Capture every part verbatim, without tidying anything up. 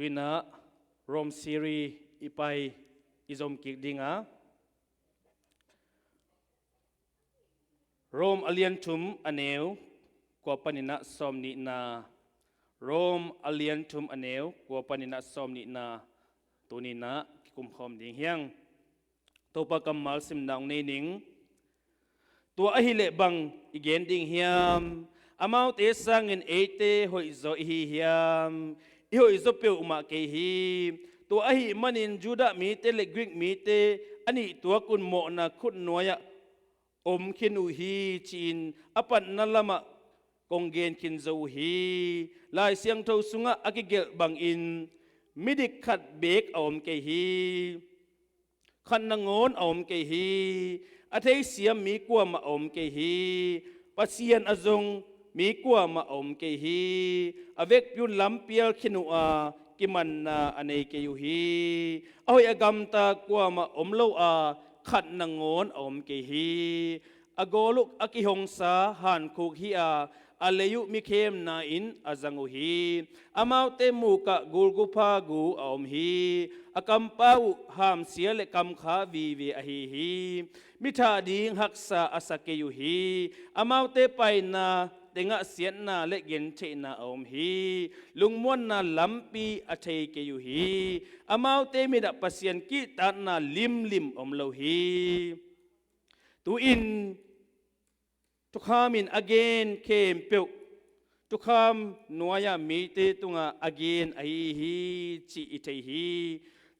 Tu-in ah Rom siri i pai i zom kik ding a, Rom a lian thum a neu kua panin ah sawm nihna, Rom a lian thum a neu kua panin ah sawm nihna tuni-in ah kikumkhawm ding hi hang. Topa kammal simna hong nei ning. Tua ahih leh bang i gen ding hiam? Amaute sangin eite hoihzaw i hi hiam? I hoihzaw peuhmah kei hi. Tua ahih manin Judah mite le Greek mite a nih tuakun mawhna khut nuai-ah om khin uh hi, ci-in a patna lamah kong gen khin zo uh hi. Lai Siangtho sungah a kigelh bangin midik khat beek a om kei hi. Khat nangawn a om kei hi. A theisiam mi kuamah a om kei hi. Pasian a zong mi kuamah a om kei hi. A vekpi un lampial khin uh a kimanna a nei kei uh hi. A hoih a gamta kuamah om lo a, khat nangawn a om kei hi. A gawl uh a kihongsa hankhuk hi a, a lei uh mikhemna in a zang uh hi. Amaute mukah gulgupha gu a om hi. A kampau uh hamsia le kamkha vive ahi hi. Mi thah ding haksa a sa kei uh hi. Amaute paina tengah siatna le gentheihna a om hi. Lungmuanna lampi a thei kei uh hi. Amaute mitah Pasian kihtakna limlim om lo hi. Tu-in thukham in a gen khempeuh thukham nuai-ah mite tungah a gen ahi hi, cih i thei hi.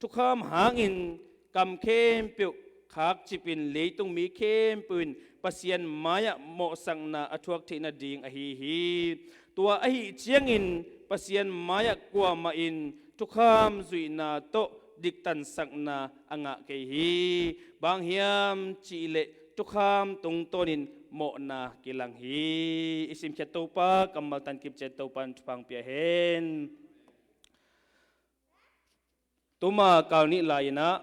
Thukham hangin kam khempeuh khakcipin leitung mi khempeuh in Pasian mai-ah mawhsakna a thuak theih nading ahi hi. Tua ahih ciangin Pasian mai-ah kuamah in thukham zuihna tawh diktansakna a ngah kei hi. Bang hiam cihleh thukham tungtawnin mawhna kilang hi. I simkhiat Topa kammal tankip ciat Topa in thupha pia hen. Tuma kal nih lai-in ah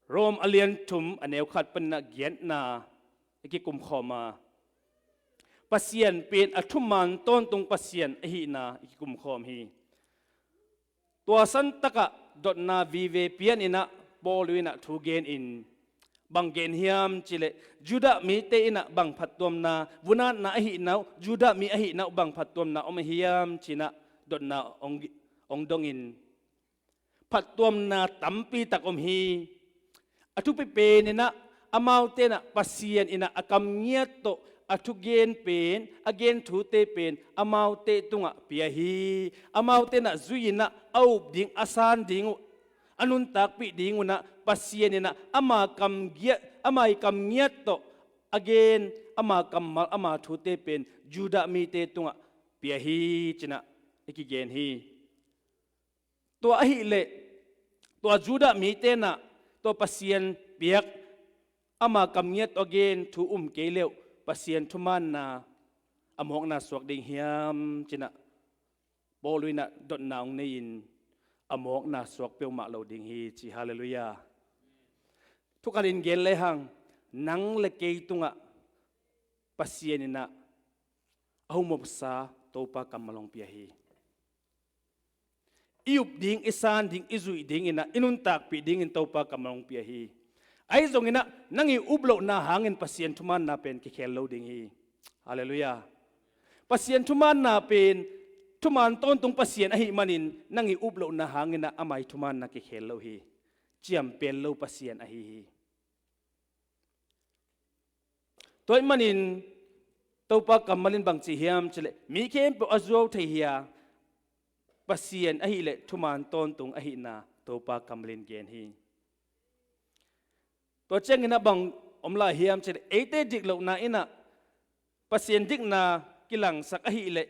Rom a lian thum a neu khat panin ah giatna i kikumkhawm a, Pasian pen a thuman tawntung Pasian ahihna i kikumkhawm hi. Tua santakah dotna vive pian in ah Paul in ah thu gen in bang gen hiam cihleh, Judah mite in ah bang phattuamna, vunatna ahihna uh, Judah mi ahihna uh bang phattuamna om hiam ci-in ah dotna hong, hong dong in, phattuamna tampi tak om hi. A thupi pen in ah amaute in ah Pasian in ah a kam ngiat tawh a thugen pen, a gen thute pen amaute tungah pia hi. Amaute in ah zui in ah a up ding, a san ding uh, a nuntakpih ding un ah Pasian in ah ama kam ngiat, ama i kam ngiat tawh a gen, ama kammal, ama thute pen Judah mite tungah pia hi ci-in ah i kigen hi. Tua ahih leh tua Judah mite in ah tua Pasian piak, ama kam ngiat tawh a gen thu um kei leh uh Pasian thumanna a mawkna suak ding hiam ci-in ah Paul in ah dotna hong nei in a mawkna suak peuhmah lo ding hi ci. Halleluiah. Thu khat in gen lehang, nang le kei tungah Pasian in ah a hong mawhsa Topa kammal hong pia hi. I up ding, i san ding, i zuih ding in ah, i nuntakpih dingin Topa kammal hong pia hi. Ahi zongin ah nang i up lohna hangin Pasian thumanna pen kikhel lo ding hi. Halleluiah. Pasian thumanna pen thuman tawntung Pasian ahih manin nang i up lohna hangin ah ama i thumanna kikhel lo hi. Ciampen lo Pasian ahi hi. Tua ahih manin Topa kammal in bang ci hiam cihleh, mi khempeuh a zuau thei hi a, Pasian ahih leh thuman tawntung ahihna Topa kammal in gen hi. Tua ciangin ah bang om lai hiam cihleh, eite diklohna in ah Pasian dikna kilangsak ahih leh,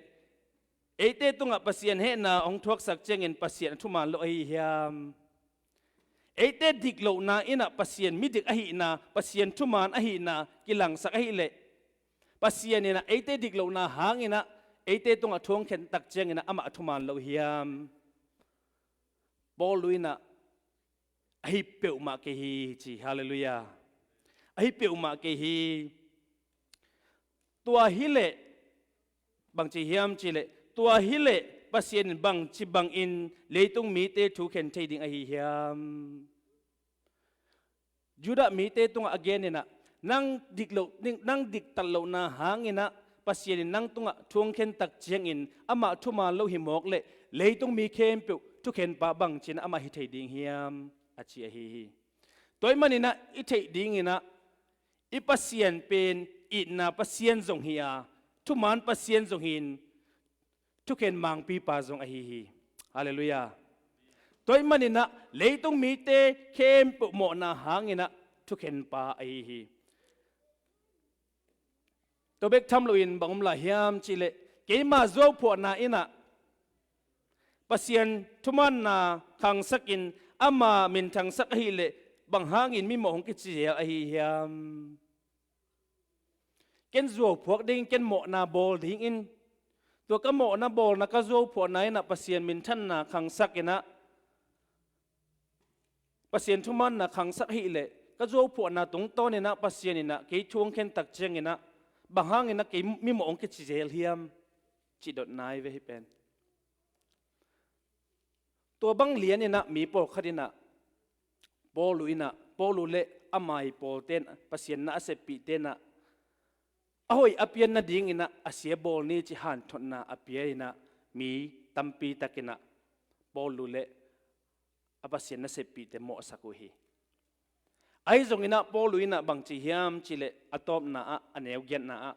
eite tungah Pasian hehna hong thuaksak ciangin Pasian a thuman lo ahi hiam? Eite diklohna in ah Pasian midik ahihna, Pasian thuman ahihna kilangsak ahih leh, Pasian in ah eite diklohna hangin ah eite tungah thu hong khen tak ciangin ah amah a thuman lo hiam? Paul in ah ahi peuhmah kei hi ci. Halleluiah. Ahi peuhmah kei hi. Tua hi leh bang ci hiam cihleh, tua hi leh Pasian in bangci bangin leitung mite thu khen thei ding ahi hiam? Judah mite tungah a gen inah, nang dik loh, nang diktat lohna hanginah Pasian in nang tungah thu hong khen tak ciangin amah thuman lo hi mawk leh leitung mi khempeuh thukhenpa bangci inah amah hi thei ding hiam? A ci ahi hi. Tua ahih maninah i theih dinginah i Pasian pen itna Pasian zong hi a, thuman Pasian zong hi-in thukhen mangpipa zong ahi hi. Halleluiah. Tua ahih maninah leitung mite khempeuh mawhna hanginah thukhenpa ahi hi. Tua bek tham loin bang om lai hiam cihleh, keima zuauphuahna inah Pasian thumanna khangsakin ama minthangsak ahihleh bang hangin mimawh hong kici zel ahi hiam? Ken zuauphuak dingin, ken mawhna bawl dingin, tua ka mawhna bawlna ka zuauphuahna inah Pasian minthanna khangsak inah, Pasian thumanna khangsak ahihleh ka zuauphuahna tungtawn inah Pasian inah kei thu hong khen tak cianginah bang hanginah kei mimawh hong kici zel hiam? Cih dotna hi ve hih pen. Tua bang lianinah mi pawlkhat inah Paul uh inah, Paul uh le amai pawlten, Pasian na a seppihte inah a hoih a pian nadinginah a sia bawl ni cih hanthotna a pia inah mi tampi takinah Paul uh le a Pasian na seppihte mawhsak uh hi. Ahi zonginah Paul uh inah bangci hiam cihleh a tawpna ah, a neu giatna ah,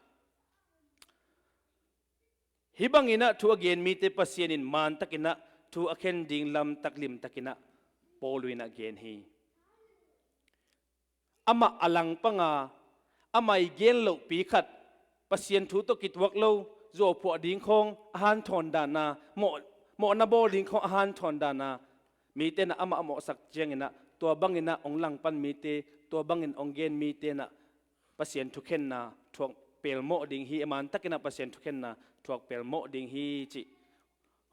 hih banginah thu a gen mite Pasian in mantakinah thu a khen ding lamtak limtakinah Paul uh inah gen hi. Amah a langpanga amah i gen lohpi khat, Pasian thu tawh kituak lo, zuauphuah ding khawng a hanthawn dana, mawh, mawhna bawl ding khawng a hanthawn dana mite inah amah a mawhsak cianginah tua banginah hong langpan mite, tua bangin hong gen mite inah Pasian thukhenna thuak pelmawh ding hi, a mantakinah Pasian thukhenna thuak pelmawh ding hi cih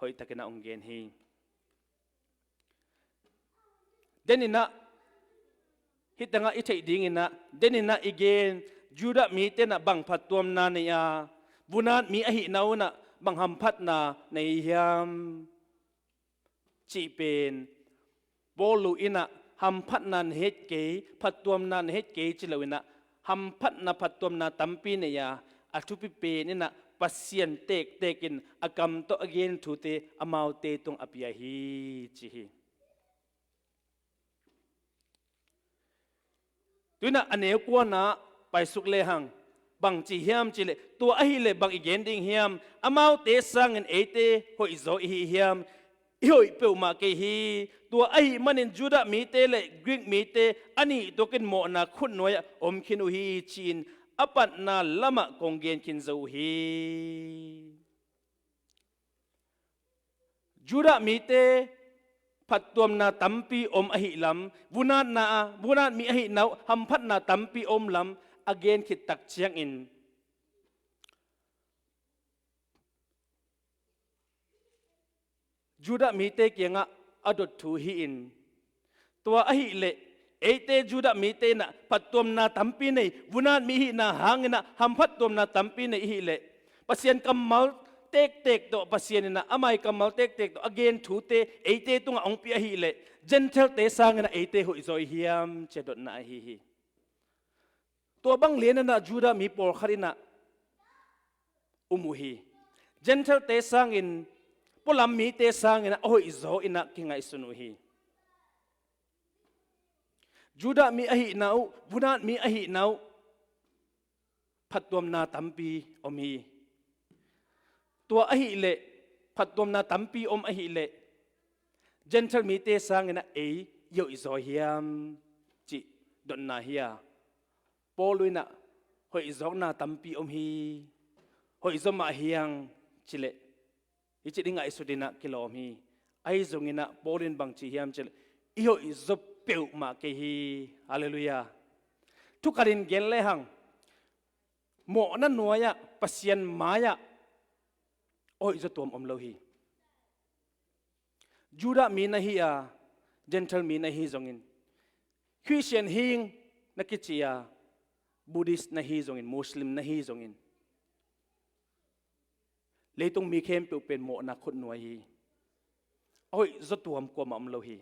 hoihtakinah hong gen hi. Deninah hih tengah i theih dinginah, deninah i gen Judah mite inah bang phattuamna nei a, vunat mi ahihna unah bang hamphatna nei hiam? Cih pen Paul uh inah hamphatna na het kei, phattuamna na het kei ci loinah hamphatna, phattuamna tampi nei a, a thupi pen inah Pasian tektekin a kam tawh a gen thute amaute tung a pia hi ci hi. Tuinah a neu kuana paisuk lehang bang ci hiam cihleh, tua ahihleh bang i gen ding hiam? Amaute sangin eite hoihzaw i hi hiam? I hoih peuhmah kei hi. Tua ahih manin Judah mite le Greek mite a nih tuakin mawhna khutnuai-ah om khin uh hi ci-in a patna lamah kong gen khin zo uh hi. Judah mite phattuamna tampi om ahih lam, vunatna a, vunat mi ahihna uh hamphatna tampi om lam a gen khit tak ciangin, Judah mite kiangah a dot thu hi-in, tua ahihleh eite Judah mite inah phattuamna tampi nei, vunat mi hihna hanginah hamphattuamna tampi nei ihihleh, Pasian kammal tektek tawh, Pasian inah amai kammal tektek tawh a gen thute eite tungah hong pia ahihleh, Gentile-te sanginah eite hoihzaw i hiam ci-a dotna ahi hi. Tua bang lianinah Judah mi pawlkhat inah um uh hi. Gentile-te sangin, pualam mite sanginah a hoihzaw inah kingaihsun uh hi. Judah mi ahihna uh, vunat mi ahihna uh phattuamna tampi om hi. Tua ahihleh, phattuamna tampi om ahihleh, Gentile mite sanginah ei i hoihzaw hiam cih dotna hi a, Paul uh inah hoihzawkna tampi om hi. Hoihzaw mah hiang cileh, i cih ding ngaihsut inah kilawm hi. Ahi zonginah Paul in bang ci hiam cileh, i hoihzaw peuhmah kei hi. Halleluiah. Thukhatin gen lehang, mawhna nuai-ah, Pasian mai-ah a hoihzaw tuam om lo hi. Judah mi na hi a, Gentile mi na hi zongin, Christian hing na kici a, Buddhist na hi zongin, Muslim na hi zongin, Leitung mi khempeuh pen mawhna khutnuai hi. A hoih zaw tuam kuamah om lo hi.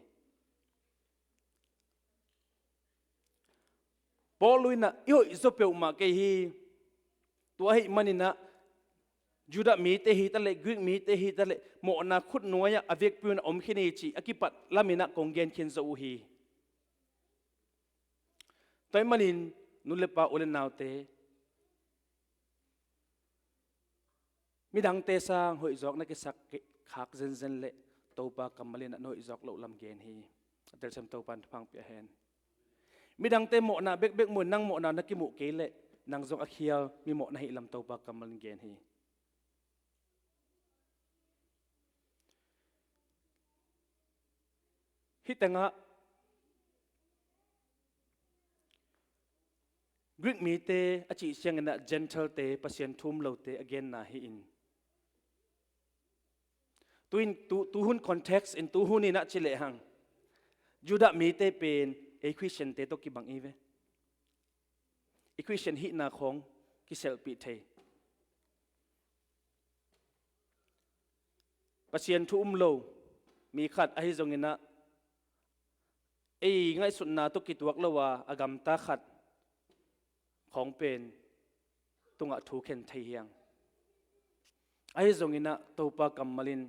Paul in ah i hoih zaw peuhmah kei hi. Tua ahih manin ah Judah mite hi taleh, Greek mite hi taleh, mawhna khutnuai-ah a vekpi un a om khin hi cih a kipat lamin ah kong gen khin zo uh hi. Tua ahih manin nu le pa, u le naute, midangte sang hoihzawk na kisak khak zenzen leh Topa kammal in ah na hoihzawk loh lam gen hi. A telsiam Topa in thupha pia hen. Midangte mawhna bekbek mu-in nang mawhna na kimuh kei leh nang zong a khial mi mawh na hih lam Topa kammal in gen hi. Hih tengah Greek mite a cih ciangin ah Gentile-te, Pasian thu um lote a genna hi-in, tu-in, tu, tuhun context in, tuhun in ah ci lehang Judah mite pen ei Khristian-te tawh kibang hi ve. I Khristian hihna khawng kiselhpih thei. Pasian thu um lo mi khat ahi zongin ah ei ngaihsutna tawh kituak lo a, a gamta khat khawng pen tungah thukhen thei hi hang. Ahi zongin ah Topa kammal in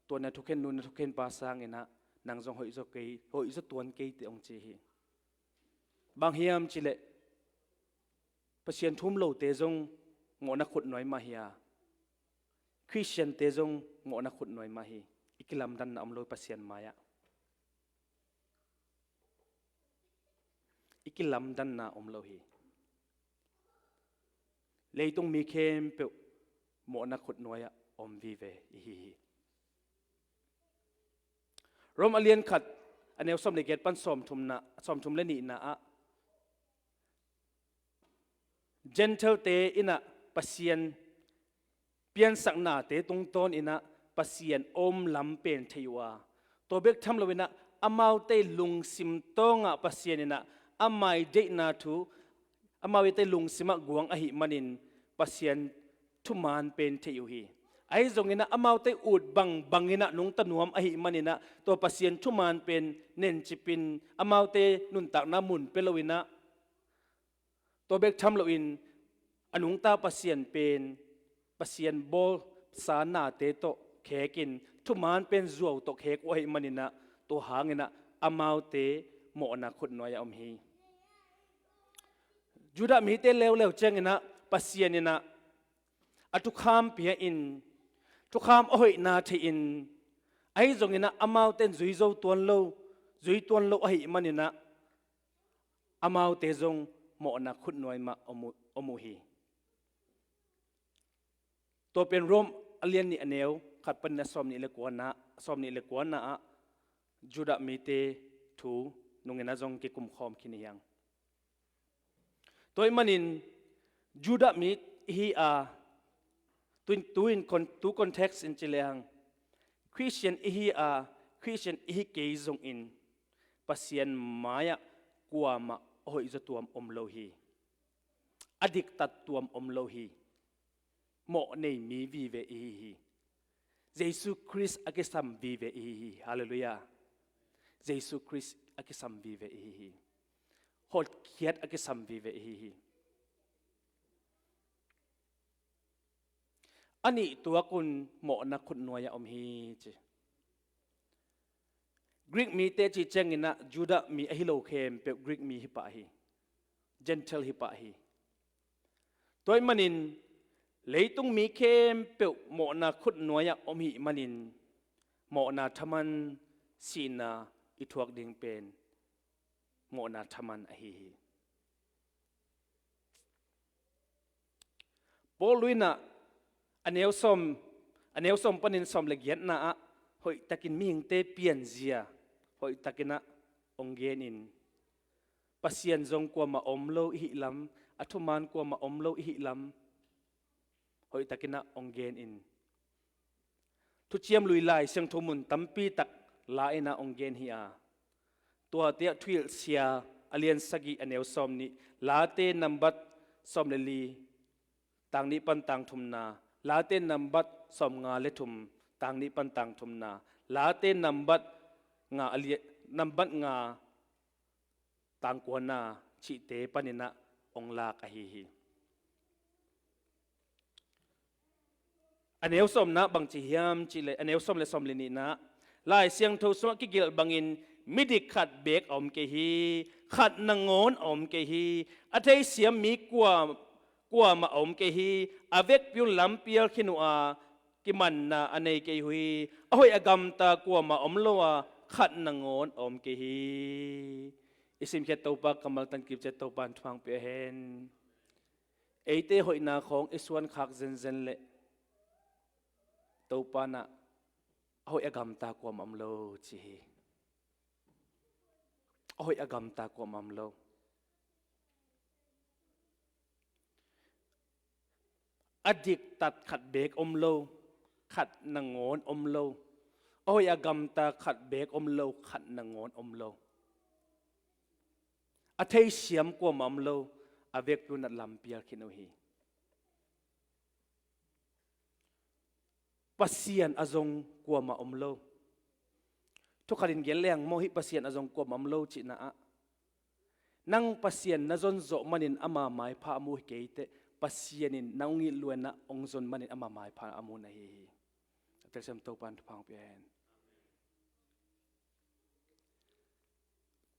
tua na thukhen nu, na thukhen pa sangin ah nang zong hoihzaw kei, hoihzaw tuan kei teh hong ci hi. Bang hiam cih leh Pasian thu um lote zong mawhna khutnuai mah hi a, Khristian-te zong mawhna khutnuai mah hi. I kilamdanna om lo Pasian mai-ah. I kilamdanna om lo hi. Leitung mi khempeuh mawhna khutnuai-ah om vive i hi hi. Rom a lian khat, a neu sawm le giat pan sawmthumna, sawmthum le nihna ah Gentile-te in ah Pasian piansaknate tungtawnin ah Pasian om lam pen thei uh a, tua bek tham loin ah amaute lungsim tawngah Pasian in ah amau deihna thu, amaute lungsimah guang ahih manin Pasian thuman pen thei uh hi. Ahi zongin ah amaute ut bangbangin ah nungta nuam ahih manin ah tua Pasian thuman pen nencipin amaute nuntakna mun pia loin ah tua bek tham loin a nungta Pasian pen Pasian bawlsa nate tawh khekin thuman pen zuau tawh khek uh ahih manin ah tua hangin ah amaute mawhna khutnuai-ah om hi. Judah mite leuleu ciangin ah Pasian in ah a thukham pia-in, thukham a hoihna thei-in, ahi zongin ah amaute in zui zo tuan lo, zui tuan lo ahih manin ah amaute zong mawhna khutnuai mah om uh, om uh hi. Tua pen Rom a lian nih, a neu khat panin a sawm nih le kuana, sawm nih le kuana ah Judah mite thu nungin ah zong kikum khawm khin hi hang. Tua ahih manin Judah mi i hi a, tu-in, tu-in con-, tu context in ci lehang Khristian i hi a, Khristian i hi kei zongin Pasian mai-ah kuamah a hoihzaw tuam om lo hi. A diktat tuam om lo hi. Mawh nei mi vive i hi hi. Jesu Khrist a kisam vive i hi hi. Halleluiah. Jesu Khrist a kisam vive i hi hi. Hotkhiat a kisam vive i hi hi. A nih tuakun mawhna khutnuai-ah om hi ci. Greek mite cih ciangin ah Judah mi ahi lo khempeuh Greek mi hi pah hi. Gentile hi pah hi. Tua ahih manin leitung mi khempeuh mawhna khutnuai-ah om ahih manin mawhna thaman sihna i thuak ding pen mawhna thaman ahi hi. Paul in ah a neu sawm, a neu sawm panin sawm le giatna ah hoihtakin mihingte pianzia hoihtakin ah hong genin, Pasian zong kuamah om lo i hih lam, a thuman kuamah om lo i hih lam hoihtakin ah hong genin, Thuciam Lui Lai Siangtho mun tampi tak la-in ah hong gen hi a, tuate ah Thuhilhsia a lian sagih, a neu sawm nih, Late nambat sawm le li, tang nih pan tang thumna, Late nambat sawmnga le thum, tang nih pan tang thumna, Late nambat nga a lia-, nambat nga tang kuana cihte paninah ong lak ahi hi. A neu sawmna bang ci hiam cihleh, a neu sawm le sawm le nihna, Lai Siangtho sungah kigelh bangin midik khat beek a om kei hi, khat nangawn a om kei hi, a theisiam mi kua, kuamah a om kei hi, a vekpi un lampial khin uh a, kimanna a nei kei uh hi, a hoih a gamta kuamah om lo a, khat nangawn a om kei hi. I simkhiat Topa kammal tan kipciat Topa in thuang pia hen. Eite hoihna khawng i suan khak zenzen leh Topa nah a hoih a gamta kuamah om lo ci hi. A hoih a gamta kuamah om lo. A diktat khat beek om lo, khat nangawn om lo. A hoih a gamta khat beek om lo, khat nangawn om lo. A theisiam kuamah om lo, a vekpi un a lampial khin uh hi. Pasian a zong kuamah om lo. Thukhatin gen leng maw, hih Pasian a zong kuamah om lo cihna ah, nang Pasian na zon zawh manin ama maipha a mu hi kei teh, Pasian in nang ong it luanna ong zon manin ama maipha a mu na hi hi. A telsiam Topa in thupha ong pia hen.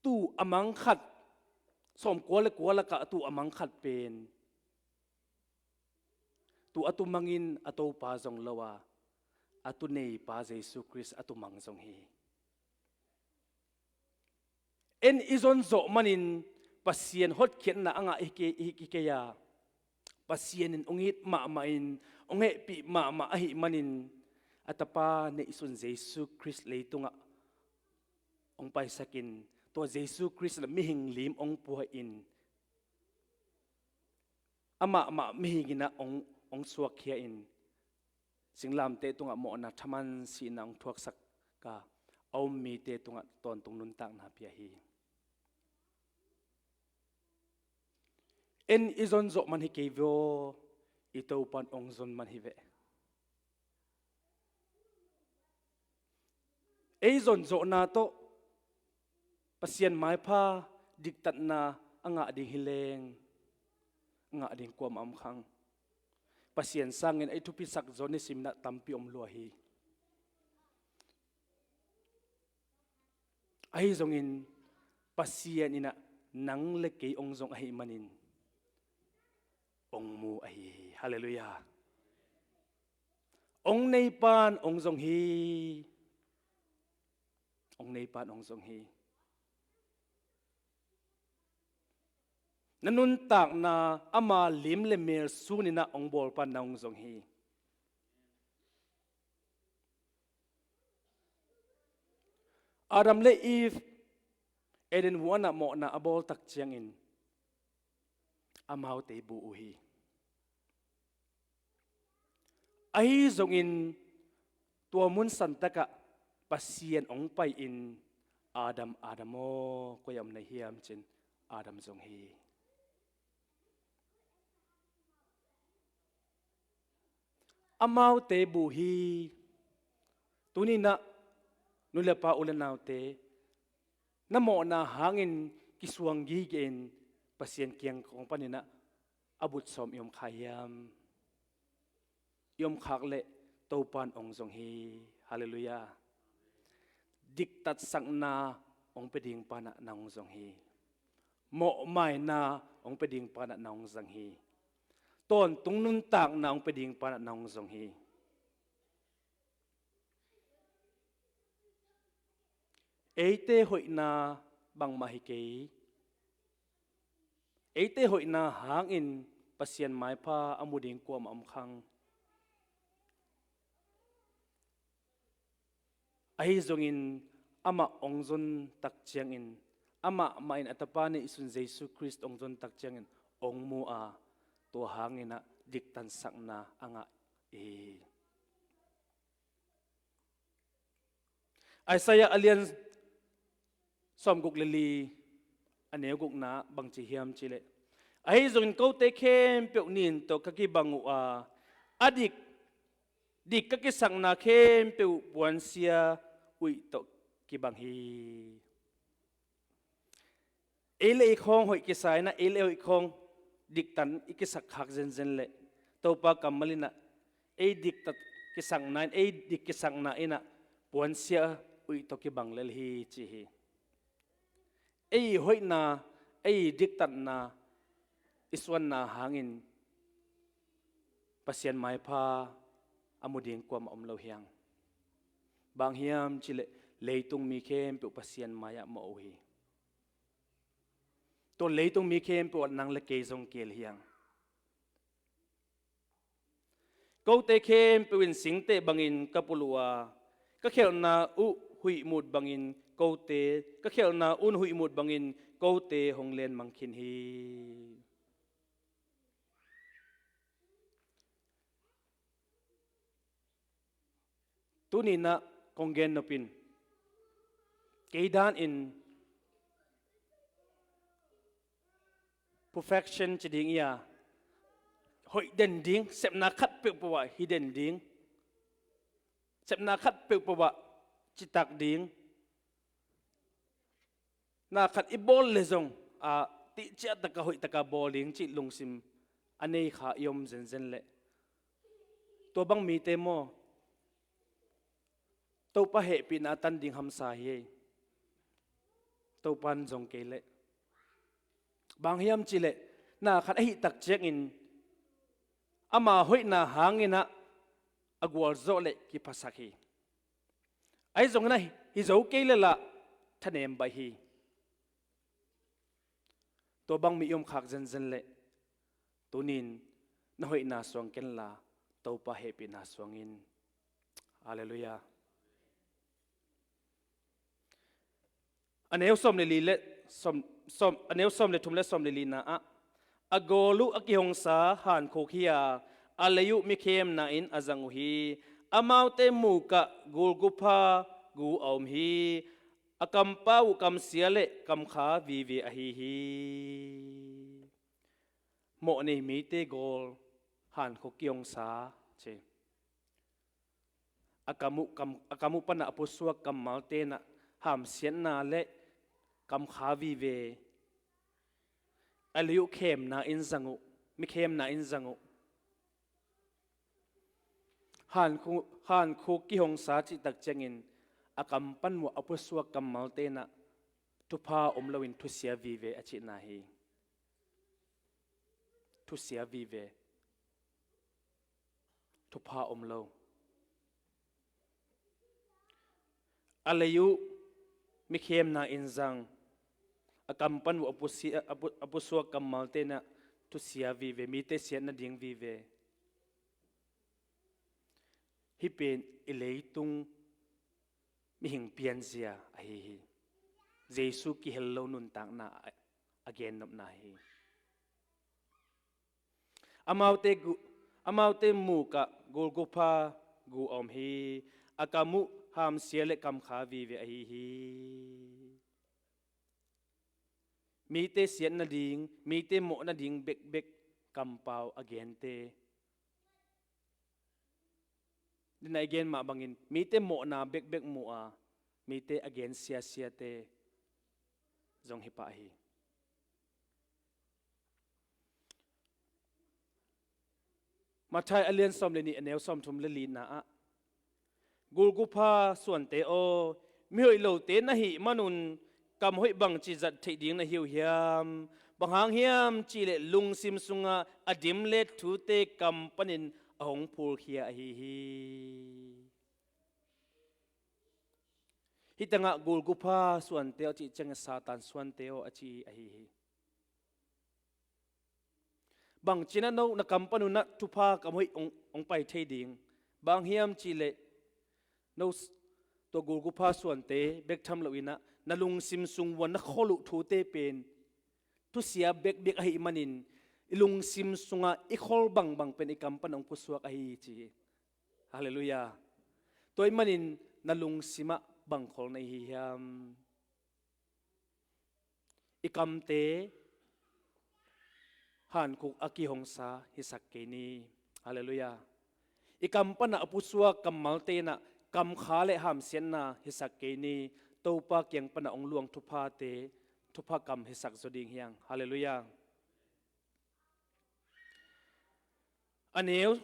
Tuu a mang khat, sawmkua le kua lakah tuu a mang khat pen, tuu a tuu mangin a topa zong lo a, a tuu neipa Jesu Khrist a tuu mang zong hi. En i zon zawh manin Pasian hotkhiatna a ngah hi kei, hi, hi kei a, Pasian in ong it mahmah in, ong hehpih mahmah ahih manin, a tapa neihsun Jesu Khrist leitungah ong paisakin, tua Jesu Khrist in mihing lim ong puahin, amah mah mihing inah ong, ong suakkhia in, singlamteh tungah mawhna thaman sihna ong thuaksak a, a um mite tungah tawntung nuntakna pia hi. En i zon zawh man hi kei veh aw, i Topa in ong zon man hi veh. Ei zon zawhna tawh Pasian maipha diktatna a ngah ding hi leng, a ngah ding kuamah om khang. Pasian sangin ei thupisak zaw nisim inah tampi om lua hi. Ahi zongin Pasian inah nang le kei ong zong ahih manin ong mu ahi hi. Halleluiah. Ong neipan ong zong hi. Ong neipan ong zong hi. Na nuntakna ama lim le mel suninah ong bawlpan na ong zong hi. Adam le Eve Eden huanah mawhna a bawl tak ciangin amaute bu uh hi. Ahi zongin tua mun santakah Pasian ong pai-in, "Adam, Adam aw, koi-ah om na hiam?" ci-in Adam zong hi. Amaute bu hi. Tuninah nu le pa, u le naute, na mawhna hangin kisuang gige-in Pasian kiang kong paninah a but sawm i om kha hiam? I om khak leh Topan ong zong hi. Halleluiah. Diktatsakna ong pia ding panah na ong zong hi. Mawhmaina ong pia ding panah na ong zong hi. Tawntung nuntakna ong pia ding panah na ong zong hi. Eite hoihna bangmah hi kei. Eite hoihna hangin Pasian maipha a mu ding kuamah om khang. Ahi zongin amah ong zon tak ciangin, amah mahin a tapa neihsun Jesu Khrist ong zon tak ciangin ong mu a, tua hanginah diktatsakna a ngah hi. Isaiah a lian sawmguk le li, a neu gukna bang ci hiam cihleh, "Ahi zongin kote khempeuh nin tawh ka kibang uh a, a dik Dik ka kisakna khempeuh puansia uih tawh kibang hi. Ei le ei khawng hoih kisa in ah, ei le ei hoih khawng diktat i kisak khak zenzen leh Topa kammal in ah ei diktat kisakna in, ei dik kisakna in ah puansia uih tawh kibang lel hi ci hi. Ei hoihna, ei diktatna, i suanna hangin Pasian maipha a mu ding kuamah om lo hi hang. Bang hiam cih leh leitung mi khempeuh Pasian mai-ah mawh uh hi. Tua leitung mi khempeuh ah nang le kei zong kihel hi hang. Kote khempeuh in singteh bangin ka pulh uh a, ka khelhna uh huihmut bangin kote, ka khelhna un huihmut bangin kote hong lenmang khin hi. Tuni in ah kong gen nop in, kei dan in perfection ci ding hi a, hoih den ding, sepna khat peuhpeuh ah hi den ding, sepna khat peuhpeuh ah citak ding, na khat i bawl leh zong a, tihciah taka hoih taka bawl ding cih lungsim a nei kha i om zenzen leh tua bang mite maw, Topa hehpihna a tan ding hamsa hi. Topa in zong kei leh, bang hiam cih leh na khat ahih tak ciangin ama hoihna hangin ah a gualzawh leh kiphasak hi. Ahi zongin ah hi zo kei leh lah thanem baih hi. Tua bang mi i om khak zenzen leh tuni in na hoihna suang kenla Topa hehpihna suang in. Halleluiah. A neu sawm le li le sawm, sawm, a neu sawm le thum le sawm le lina ah, a gawl uh a kihongsa hankhuk hi a, a lei uh mikhemna in a zang uh hi. Amaute mukah gulgupha gu a om hi. A kampau uh kamsia le kamkha vive ahi hi. Mawh nei mite gawl hankhuk kihongsa ci. A kam uh, kam, a kam uh panah a pusuak kammalte in ah hamsiatna le kamkha vive. A lei uh khemna in zang uh, mikhemna in zang uh. Hankhuk, hankhuk kihongsa cihtak ciangin a kam pan uh a pusuak kammalte in ah thupha om loin thusia vive a cihna hi. Thusia vive. Thupha om lo. A lei uh mikhemna in zang, a kam pan uh a pusi-, a pu-, a pusuak kammalte in ah thusia vive, mite siat nading vive. Hih pen i leitung mihing pianzia ahi hi. Jesu kihel lo nuntakna a, a gennopna hi. Amaute gu-, amaute mukah gulgupha gu a om hi. A kam uh hamsia le kamkha vive ahi hi. Mite siat nading, mite mawh nading bekbek kampau a gente. Dina i gen mah bangin mite mawhna bekbek mu a, mite a gen siasiate zong hi pah hi. Matthai a lian sawm le nih, a neu sawm thum le lina ah, gulgupha suante aw, mihoih lote na hih manun kam hoih bangci zat theih ding na hi uh hiam? Bang hang hiam cih leh lungsim sungah a dimlet thute kam panin a hong phulkhia ahi hi. Hih tangah gulgupha suante aw cih ciangin Satan suante aw a ci ahi hi. Bangci in ah no na kam panun ah thupha kam hoih hong, hong pai thei ding? Bang hiam cih leh no s-, tua gulgupha suante bek tham loin ah na lungsim sung uah na khol uh thute pen thusia bekbek ahih manin i lungsim sungah i khol bangbang pen i kam pan hong pusuak ahi hi ci hi. Halleluiah. Tua ahih manin na lungsimah bang khol na hi hiam? I kamte hankhuk a kihongsa hisak kei ni. Halleluiah. I kam panah a pusuak kammalte inah kamkha le hamsiatna hisak kei ni. Topa kiang panah hong luang thuphate, thupha kam hisak zaw ding hi hang. Halleluiah. A neu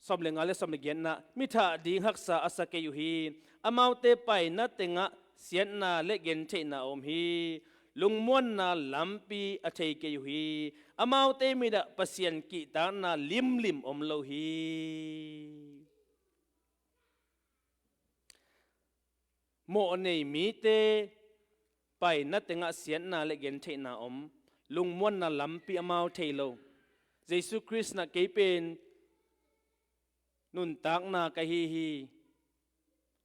sawm le nga le sawm le giatna, mi thah ding haksa a sa kei uh hi. Amaute paina tengah siatna le gentheihna a om hi. Lungmuanna lampi a thei kei uh hi. Amaute mitah Pasian kihtakna limlim om lo hi. Mawh nei mite paina tengah siatna le gentheihna om, lungmuanna lampi amau thei lo. Jesu Khrist nah kei pen nuntakna ka hi hi,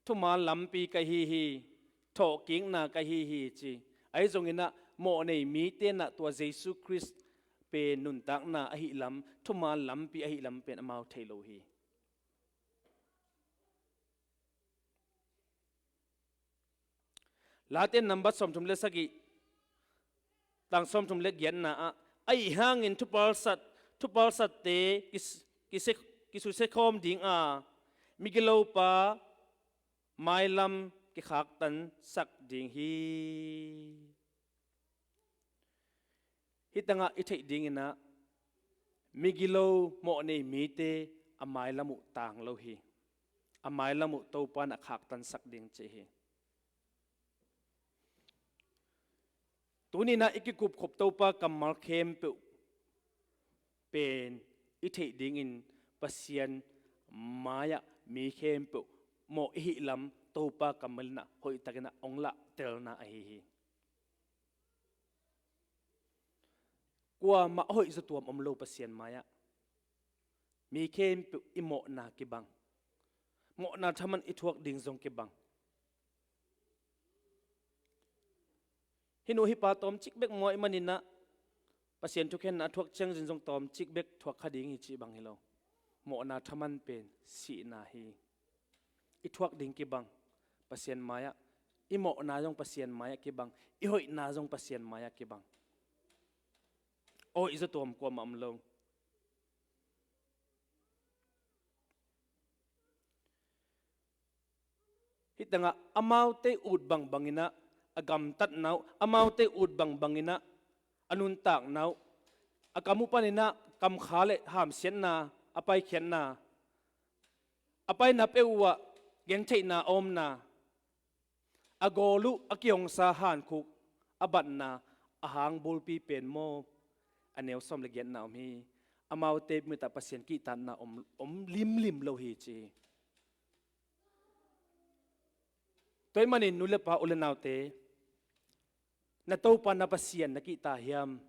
thuman lampi ka hi hi, thawhkikna ka hi hi ci. Ahi zonginah mawh nei mite nah tua Jesu Khrist pen nuntakna ahi lam, thuman lampi ahi lam pen amau thei lo hi. Late nambat sawmthum le sagih, tang sawmthum le giatna ah, ahi hangin thupalsat, thupalsatte kis-, kise-, kisusia khawm ding a, migilopa mailam kikhaktansak ding hi. Hih tangah i theih dinginah migilo mawh nei mite a mailam uh tang lo hi. A mailam uh Topa nah khaktansak ding ci hi. Tuninah i kikupkhop Topa kammal khempeuh pen i theih dingin Pasian mai-ah mi khempeuh mawh i hih lam Topa kammal inah hoihtakinah hong lahtelna ahi hi. Kuamah hoih zatuam om lo Pasian mai-ah. Mi khempeuh i mawhna kibang, mawhna thaman i thuak ding zong kibang. Hih nu hih pa tawmcik bek maw i maninah Pasian thukhenna a thuak ciangin zong tawmcik bek thuak kha ding hi cih bang hi lo. Mawhna thaman pen sihna hi. I thuak ding kibang Pasian mai-ah, i mawhna zong Pasian mai-ah kibang, i hoihna zong Pasian mai-ah kibang. Hoih zatuam kuamah om lo. Hih tangah amaute ut bangbanginah a gamtatna uh, amaute ut bangbanginah a nuntakna uh, a kam uh paninah kamkha le hamsiatna a paikhiatna, a paina peuh uhah gentheihna a omna, a gawl uh a kihongsa hankhuk a batna a hang bulpi pen maw? A neu sawm le giatna om hi. Amaute mitah Pasian kihtatna om, om limlim lo hi ci hi. Tua ahih manin nu le pa u le naute, na Topa na Pasian na kihta hiam?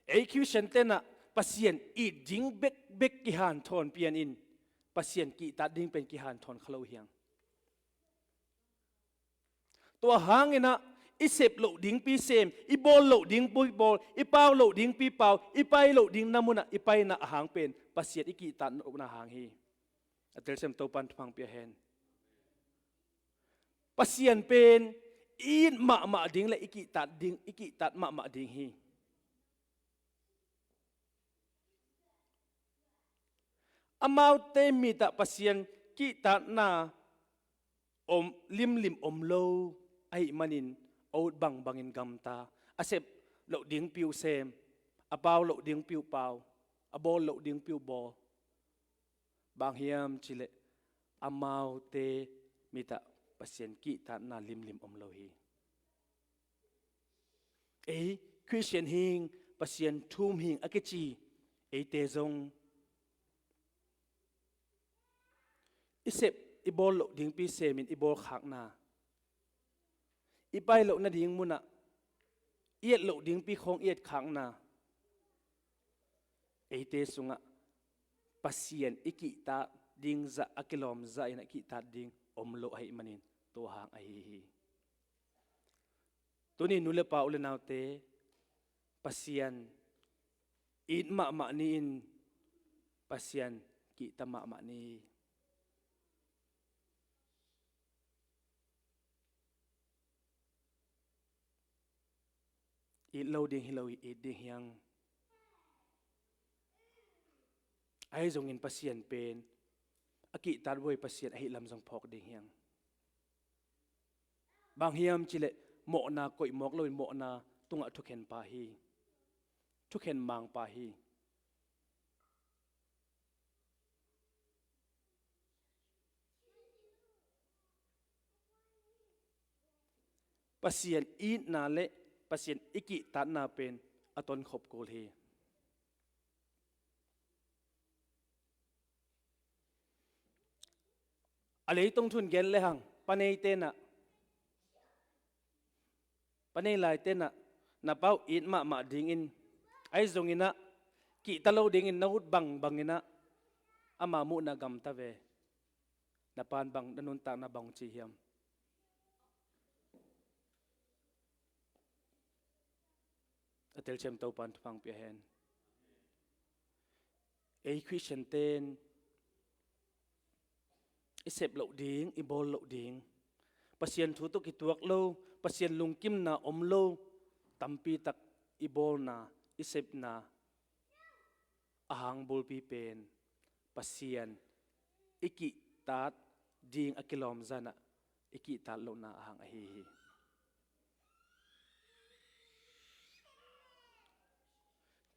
Ei Khristian tenah Pasian it ding bekbek kihanthawn pianin Pasian kihtat ding pen kihanthawn kha lo hi hang. Tua hanginah i sep loh dingpi sem, i bawl loh dingpi bawl, i pau loh dingpi pau, i pai loh ding na munah i paina a hang pen Pasian i kihtat lohna hang hi. A telsiam Topan thupha pia hen. Pasian pen i it mahmah ding le i kihtat ding, i kihtat mahmah ding hi. Amaute mitah Pasian kihtatna om, limlim om lo ahih manin a ut bangbangin gamta, a sep loh dingpi uh sem, a pau loh dingpi uh pau, a bawl loh dingpi uh bawl. Bang hiam cihleh amaute mitah Pasian kihtatna limlim om lo hi. Ei Khristian hing, Pasian thu um hing a kici eite zong i sep i bawl loh dingpi semin i bawlkhakna, i pai loh nading munah i et loh dingpi khawng i etkhakna, eite sungah Pasian i kihtat ding zah, a kilawm zahin a kihtat ding om lo ahih manin tua hang ahi hi. Tuni nu le pa, u le naute, Pasian it mahmah ni in, Pasian kihta mahmah ni. It lo ding hi lo, it ding hi hang. Ahi zongin Pasian pen a kihtat huai Pasian ahih lam zong phawk ding hi hang. Bang hiam cih leh mawhna koih mawk loin mawhna tungah thukhen pa hi. Thukhen mangpa hi. Pasian itna le Pasian i kihtatna pen a tonkhop kul hi. A leitung thu in gen lehang, pa nei tenah, pa nei lai tenah, na pa uh it mahmah dingin, ahi zonginah kihta lo dingin na ut bangbang inah ama muhna gamta ve. Na pa'n bang, na nuntakna bang ci hiam? A telsiam Topa'n thupha pia hen. Ei Khristian ten i sep loh ding, i bawl loh ding, Pasian thu tawh kituak lo, Pasian lungkimna om lo tampi tak i bawlna, i sepna a hang bulpi pen Pasian i kihtat ding a kilawm zanah i kihtat lohna a hang ahi hi.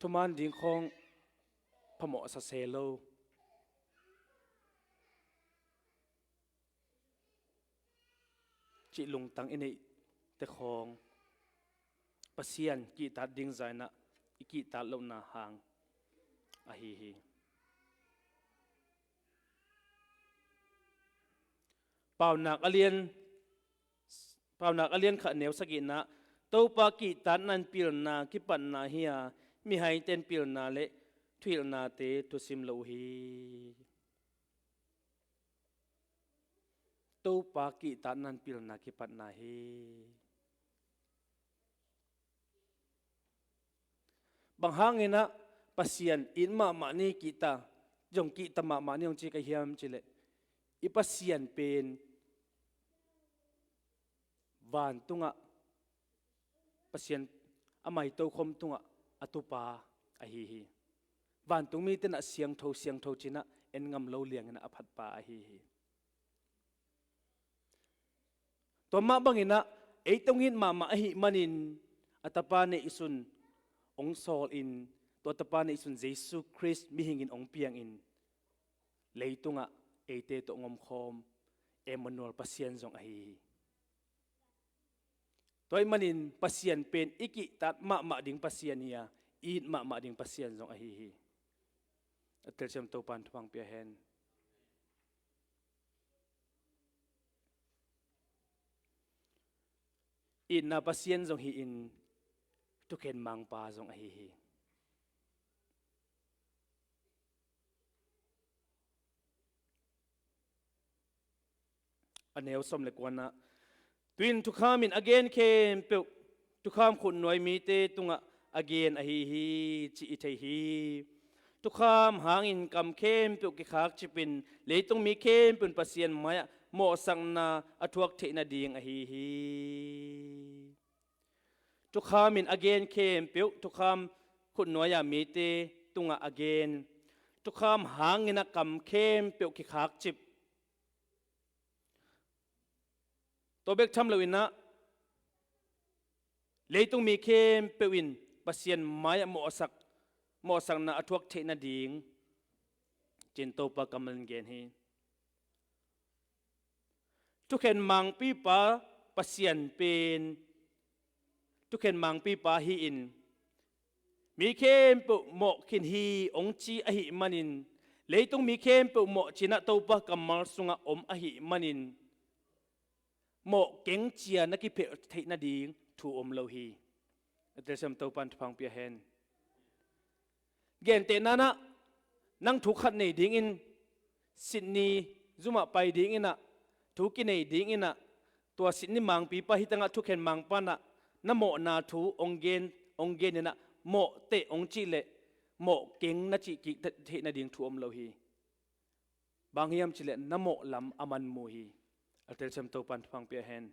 Thuman ding khawng phamawh sa se lo cih lungtang i neihte khawng Pasian kihtat ding zanah i kihtat lohna hang ahi hi. Paunak a lian, Paunak a lian khat neu sagihna ah, Topa kihtatna in pilna kipatna hi a, mihaite in pilna le thuhilhnate thusim lo uh hi. Topa kihtatna in pilna kipatna hi. Bang hanginah Pasian it mahmah ni, kihta zong kihta mahmah ni hong ci ka hiam cih leh, i Pasian pen vantungah Pasian a mai tokhom tungah a tupa ahi hi. Vantung mite in ah siangtho, siangtho ci-in ah en ngam lo liangin ah a phatpa ahi hi. Tua mah banginah ei tawh it mahmah ahih manin a tapa neihsun hong sawlin, tua tapa neihsun Jesu Khrist mihingin hong piangin leitungah eite tawh hong omkhawm Emmanuel, Pasian zong ahi hi. Tua ahih manin Pasian pen i kihtat mahmah ding Pasian hi a, i it mahmah ding Pasian zong ahi hi. A telsiam Topa'n thupha pia hen. Itna Pasian zong hi-in thukhen mangpa zong ahi hi. A neu sawm le kuana ah, tu-in thukham in a gen khempeuh thukham khutnuai mite tungah a gen ahi hi, cih i thei hi. Thukham hangin kam khempeuh kikhakcipin leitung mi khempeuh in Pasian mai-ah mawhsakna a thuak theih nading ahi hi. Thukham in a gen khempeuh thukham khutnuai-a mite tungah a gen. Thukham hangin a kam khempeuh kikhakcip. Tua bek tham loinah leitung mi khempeuh in Pasian mai-ah mawhsak, mawhsakna a thuak theih nading ci-in Topa kammal in gen hi. Thukhen mangpipa Pasian pen thukhen mangpipa hi-in mi khempeuh mawh khin hi hong ci ahih manin, leitung mi khempeuh mawh ci-in ah Topa kammal sungah om ahih manin, mawh keng ci-a na kiphelh theih nading thu om lo hi. A telsiam Topa'n thupha pia hen. Gentehna-in ah nang thu khat nei dingin Sydney zum ah pai dingin ah, thu kinei dingin ah, tua Sydney mangpipa hi tangah thukhen mangpa in ah na mawhna thu hong gen, hong genin ah mawh teh hong cih leh mawh keng na cih kik theih nading thu om lo hi. Bang hiam cih leh na mawh lam a man mu hi. A telsiam Topa'n thupha pia hen.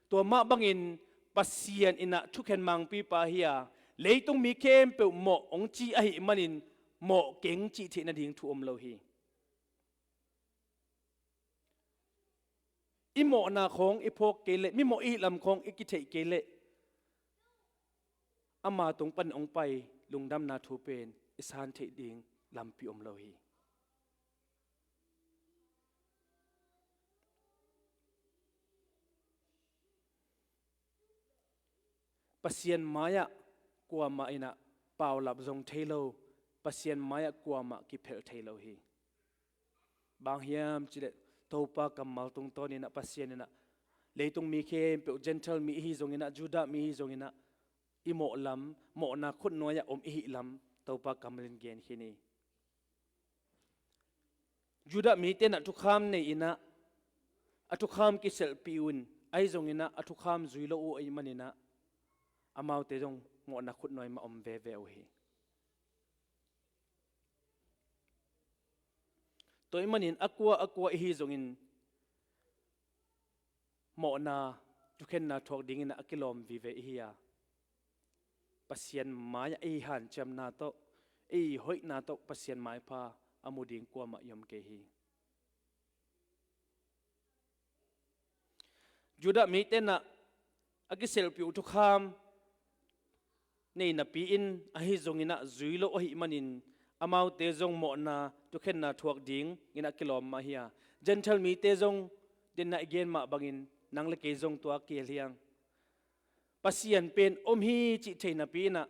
Tua mah bangin Pasian in ah thukhen mangpipa hi a, leitung mi khempeuh mawh hong ci ahih manin mawh keng cih theih nading thu om lo hi. I mawhna khawng i phawk kei leh, mimawh i hih lam khawng i kitheih kei leh, ama tung pan hong pai lungdamna thu pen i san theih ding lampi om lo hi. Pasian mai-ah kuamah in ah paulap zong thei lo, Pasian mai-ah kuamah kiphelh thei lo hi. Bang hiam cih leh Topa kammal tungtawn in ah Pasian in ah leitung mi khempeuh, Gentile mi i hi zongin ah, Judah mi i hi zongin ah, i mawh lam, mawhna khut nuai-ah om i hih lam Topa kammal in gen khin hi. Judah mite in ah thukham nei in ah, a thukham kiselhpih un, ahi zongin ah a thukham zui lo uh ahih manin ah, amaute zong mawhna khut nuai mah om veve uh hi. Tua ahih manin a kua a kua i hi zongin, mawhna, thukhenna thuak dingin a kilawm vive i hi a, Pasian mai-ah ei hanciamna tawh, ei hoihna tawh Pasian maipha a mu ding kuamah i om kei hi. Judah mite in ah a kiselhpih uh thukham nei napi-in, ahi zongin ah zui lo ahih manin, amaute zong mawhna thukhenna thuak dingin a kilawm mah hi a, Gentile mite zong, den ah i gen mah bangin nang le kei zong tua kihel hi hang. Pasian pen om hi cih thei napi-in ah,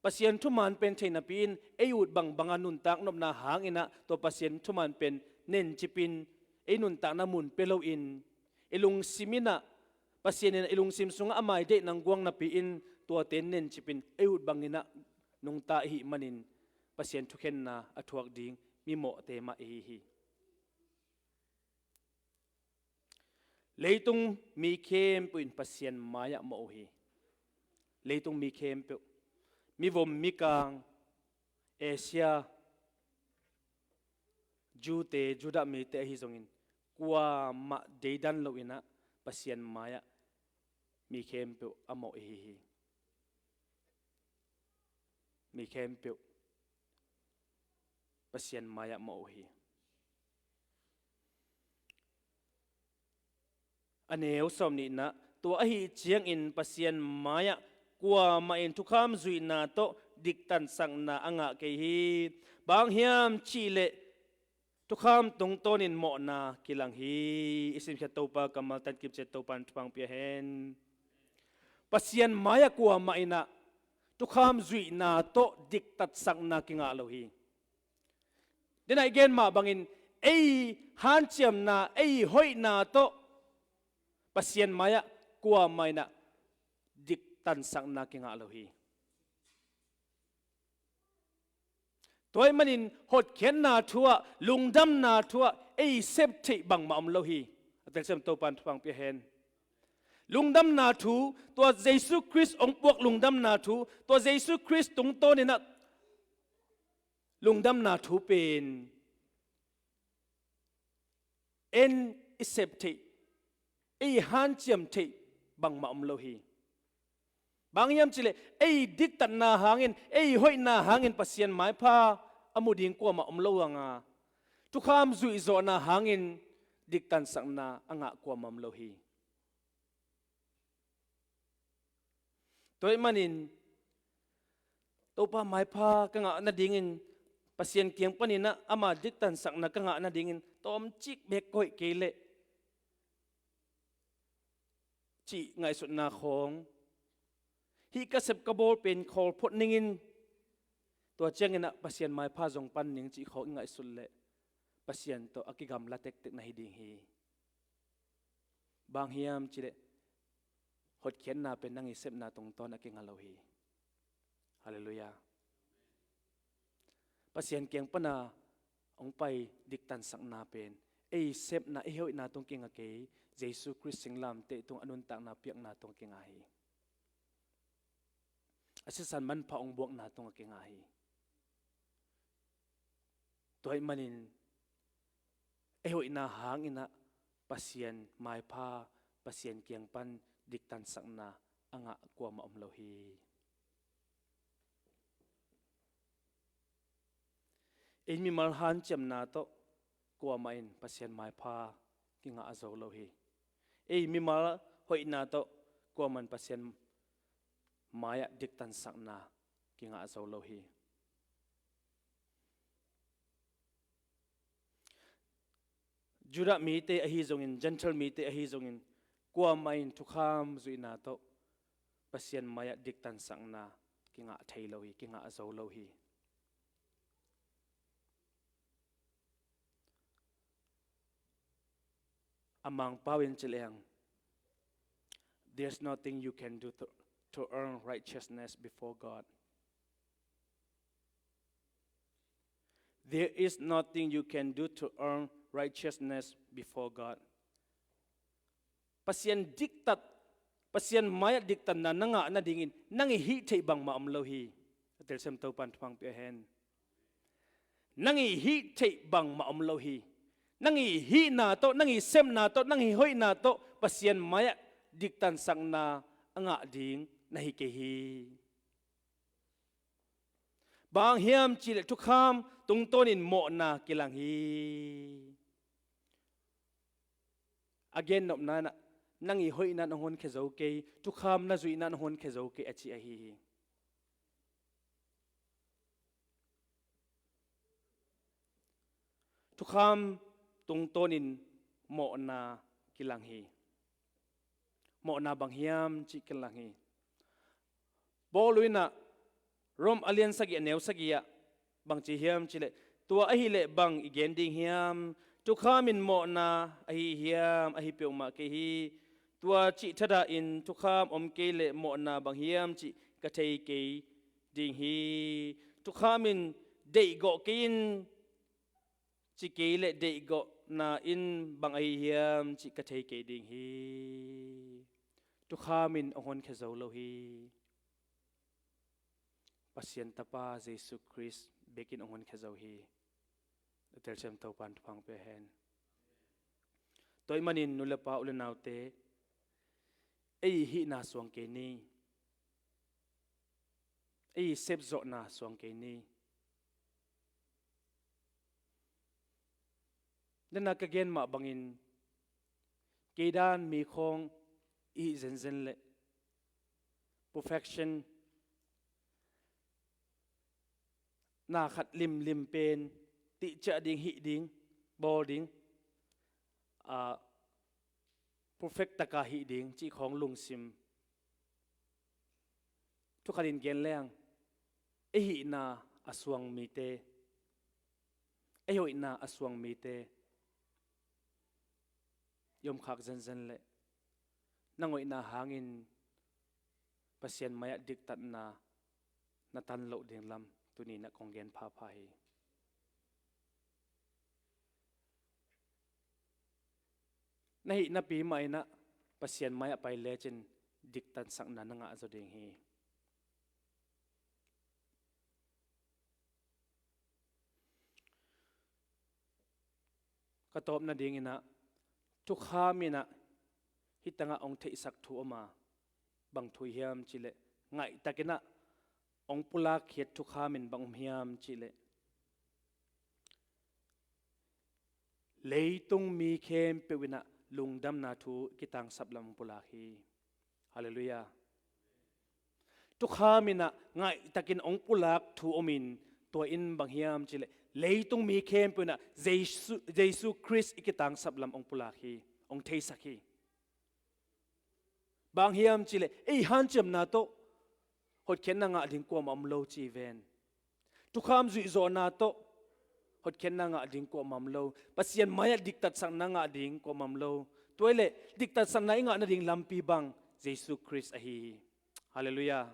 Pasian thuman pen thei napi-in, ei ut bangbang a nuntak nopna hangin ah tua Pasian thuman pen nencipin, ei nuntakna mun pia loin, i lungsim in ah, Pasian in ah i lungsim sungah a mai deih nang guang napi-in, tuate nencipin ei ut bangin ah nungta i hih manin, Pasian thukhenna a thuak ding mimawhte mah i hi hi. Leitung mi khempeuh in Pasian mai-ah mawh uh hi. Leitung mi khempeuh, mivom mikang, Asia, Jew-te, Judah mite ahi zongin, kuamah deidan loin ah Pasian mai-ah mi khempeuh a mawh i hi hi. Mi khempeuh Pasian mai-ah mawh uh hi. A neu sawmnihna, tua ahih ciangin Pasian mai-ah kuamah in thukham zuihna tawh diktansakna a ngah kei hi. Bang hiam cih leh thukham tungtawnin mawhna kilang hi. I simkhiat Topa kammal tan kipciat Topa in thupha pia hen. Pasian mai-ah kuamah in ah thukham zuihna tawh diktansakna kingah lo hi. Den ah i gen mah bangin, ei hanciamna, ei hoihna tawh Pasian mai-ah kuamah in ah diktansakna kingah lo hi. Tua ahih manin hotkhiatna thu-ah, lungdamna thu-ah ei sep theih bangmah om lo hi. A telsiam Topa in thupha pia hen. Lungdamna thu, tua Jesu Khrist hong puak lungdamna thu, tua Jesu Khrist tungtawnin ah lungdamna thu pen en i sep theih, ei hanciam theih bangmah om lo hi. Bang hiam cih leh ei diktatna hangin, ei hoihna hangin Pasian maipha a mu ding kuamah om lo hang a, thukham zuihzawhna hangin diktansakna a ngah kuamah om lo hi. Tua ahih manin Topa maipha ka ngah nadingin, Pasian kiang panin ah ama diktansakna ka ngah nadingin tawmcik beek ka hoih kei leh cih ngaihsutna khawng, hih ka sep ka bawl pen khawl phot ning in, tua ciangin ah Pasian maipha zong pan ning cih khawng i ngaihsut leh Pasian tawh a kigamla tektek na hi ding hi. Bang hiam cih leh hotkhiatna pen nang i sepna tungtawn a kingah lo hi. Halleluiah. Pasian kiang pana hong pai diktansakna pen ei sepna, ei hoihna tung kingah kei, Jesu Khrist singlamteh tung a nuntakna piakna tung kingah hi. A sisan manpha hong buakna tung a kingah hi. Tua ahih manin ei hoihna hangin ah Pasian maipha, Pasian kiang pan diktansakna a ngah kuamah om lo hi. Ei mimal hanciamna tawh kuamah in Pasian maipha kingah zo lo hi. Ei mimal hoihna tawh kuamah in Pasian mai-ah diktansakna kingah zo lo hi. Judah mite ahi zongin, Gentile mite ahi zongin, kuamah in thukham zuihna tawh Pasian mai-ah diktansakna kingah thei lo hi, kingah zo lo hi. A Mangpau in ci leng, "There's nothing you can do to, to earn righteousness before God." There is nothing you can do to earn righteousness before God. Pasian diktat, Pasian mai-ah diktatna na ngah nadingin nang i hih theih bangmah om lo hi. A telsiam Topan thupha pia hen. Nang i hih theih bangmah om lo hi. Nang i hihna tawh, nang i sepna tawh, nang i hoihna tawh Pasian mai-ah diktansakna a ngah ding na hi kei hi. Bang hiam cihleh thukham tungtawnin mawhna kilang hi. A gennopna inah, "Nang i hoihna in hong honkhia zo kei, thukham na zuihna in hong honkhia zo kei," a ci ahi hi. Thukham tungtawnin mawhna kilang hi. Mawhna bang hiam cih kilang hi. Paul inah Rom a lian sagih, a neu sagih ah bang ci hiam cihleh, "Tua ahih leh bang i gen ding hiam? Thukham in mawhna ahi hiam? Ahi peuhmah kei hi. Tua cih thadah in thukham om kei leh mawhna bang hiam cih ka thei kei ding hi. Thukham in deihgawh kei in, ci kei leh deihgawhna in bang ahi hiam cih ka thei kei ding hi." Thukham in hong honkhia zo lo hi. Pasian Tapa Jesu Khrist bekin hong honkhia zo hi. A telsiam Topan thupha pia hen. Tua ahih manin nu le pa, u le naute, ei hihna suang kei ni. Ei sepzawhna suang kei ni. Nana ka gen mah bangin, kei dan mi khawng i hih zenzen leh perfection, na khat limlim pen tihciah ding, hih ding, bawl ding, a, perfect taka hih ding cih khawng lungsim. Thukhatin gen leng, ei hihna a suang mite, ei hoihna a suang mite i omkhak zenzen leh, nang hoihna hangin Pasian mai-ah diktatna na tan loh ding lam tuni-in ah kong gen phapha hi. Na hih napi mah in ah Pasian mai-ah pai lecin diktatsakna na ngah zaw ding hi. Ka tawp nadingin ah, thukham in ah hih tangah hong theihsak thu om a, bang thu hiam cihleh, ngaihtakin ah hong pulak khiat thukham in bang om hiam cihleh, leitung mi khempeuh in ah lungdamna thu kitangsap lam hong pulak hi. Halleluiah. Thukham in ah ngaihtakin hong pulak thu om in, tua in bang hiam cihleh, leitung mi khempeuh in ah Jesu, Jesu Khrist i kitangsap lam hong pulak hi, hong theisak hi. Bang hiam cihleh, ei hanciamna tawh hotkhiatna ngah ding kuamah om lo ci ven. Thukham zuihzawhna tawh hotkhiatna ngah ding kuamah om lo. Pasian mai-ah diktatsakna ngah ding kuamah om lo. Tua hileh diktatsakna i ngah nading lampi bang Jesu Khrist ahi hi. Halleluiah.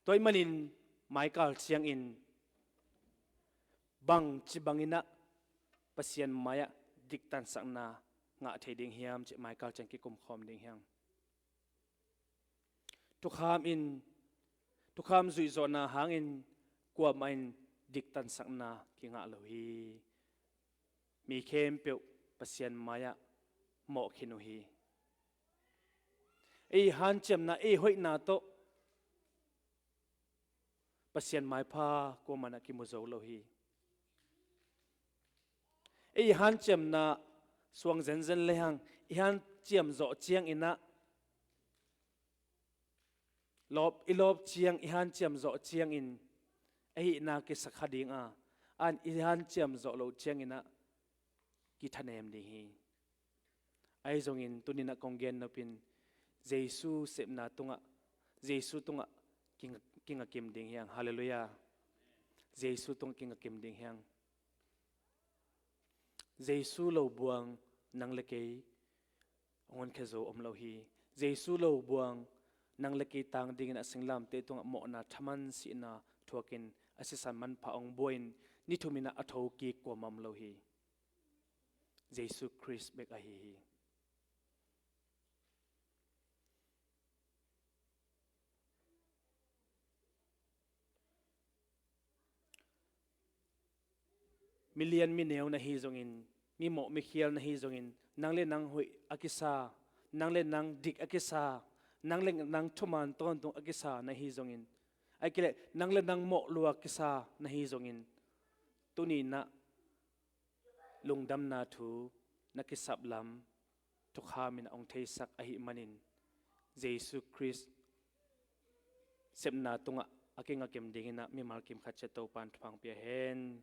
Tua ahih manin maikal ciangin bangci bangin ah Pasian mai-ah diktatsakna ngah thei ding hiam cih maikal ciang kikum khawm ding hi hang. Thukham in, thukham zuihzawhna hangin kuamah in diktatsakna kingah lo hi. Mi khempeuh Pasian mai-ah mawh khin uh hi. Ei hanciamna, ei hoihna tawh Pasian maipha kuamah in ah kimu zo lo hi. Ei i hanciamna suang zenzen le hang, i hanciam zawh ciangin ah, lawp, i lawp ciang, i hanciam zawh ciangin a hihna kisa kha ding a, an i hanciam zawh loh ciangin ah kithanem ding hi. Ahi zongin tuni-in ah kong gen nop in Jesu sepna tungah, Jesu tungah kinga, kinga kim ding hi hang. Halleluiah. Jesu tungah kinga kim ding hi hang. Jesu lo buang nang le kei hong honkhia zo om lo hi. Jesu lo buang nang le kei tang dingin ah singlamteh tungah mawhna thaman sihna thuakin a sisan manpha hong buai-in ni thum-in ah a thokik kuamah om lo hi. Jesu Khrist bek ahi hi. Mi lian mi neu na hi zongin, mi mawh mi khial na hi zongin, nang le nang hoih a kisa, nang le nang dik a kisa, nang le nang thuman tawntung a kisa na hi zongin, ahih kei leh nang le nang mawh lua kisa na hi zongin, tuni-in ah lungdamna thu na kisap lam thukham in ah hong theisak ahih manin, Jesu Khrist sepna tungah a kinga kim dingin ah mimal kim khat ciat Topa'n thupha hong pia hen.